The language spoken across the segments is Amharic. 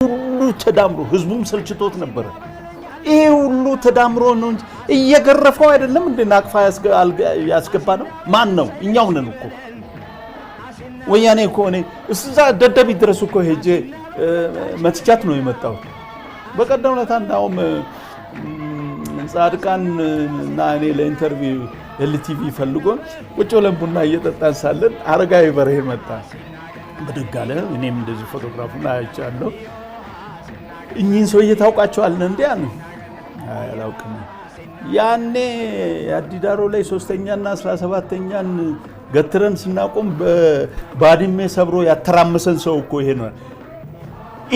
ሁሉ ተዳምሮ ህዝቡም ሰልችቶት ነበረ። ይሄ ሁሉ ተዳምሮ ነው እንጂ እየገረፈው አይደለም እንደ ናቅፋ ያስገባ ነው። ማን ነው? እኛው ነን እኮ። ወያኔ እኮ እኔ እዛ ደደቢት ድረስ እኮ ሄጄ መትቻት ነው የመጣሁት። በቀደም ዕለት እንዳውም ጻድቃን እና እኔ ለ interview ኤልቲቪ ፈልጎን ቁጭ ብለን ቡና እየጠጣን ሳለን አረጋዊ በርሄ መጣ። ብድግ አለ። እኔም እንደዚህ ፎቶግራፉን አይቻለሁ። እኚህን ሰውዬ ታውቃቸዋለህ እንዴ አለ። አይ አላውቅም። ያኔ አዲዳሮ ላይ 3ኛና 17ኛን ገትረን ስናቆም ባድሜ ሰብሮ ያተራመሰን ሰው እኮ ይሄ ነው።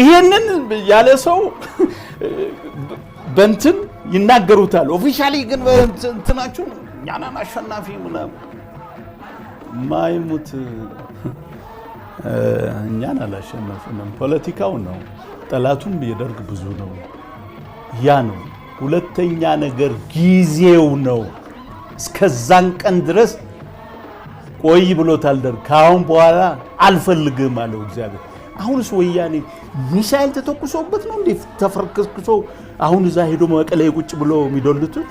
ይሄንን ያለ ሰው በእንትን ይናገሩታል። Officially ግን እንትናችሁ እኛን አሸናፊ ምናምን ማይሙት እኛን አላሸነፍንም። ፖለቲካው ነው። ጠላቱም የደርግ ብዙ ነው። ያ ነው። ሁለተኛ ነገር ጊዜው ነው። እስከዛን ቀን ድረስ ቆይ ብሎታል ደርግ። ከአሁን በኋላ አልፈልግም አለው እግዚአብሔር። አሁንስ ወያኔ ሚሳኤል ተተኩሶበት ነው እንዴ ተፈርከስክሶ አሁን እዛ ሄዶ መቀሌ ቁጭ ብሎ የሚዶልቱት?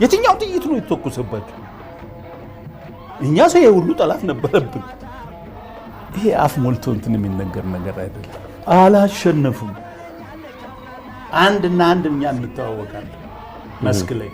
የትኛው ጥይት ነው የተተኮሰባቸው? እኛ ሰው ይሄ ሁሉ ጠላት ነበረብን። ይሄ አፍ ሞልቶ እንትን የሚነገር ነገር አይደለም። አላሸነፉም። አንድና አንድ እኛ እንተዋወቃለን መስክ ላይ።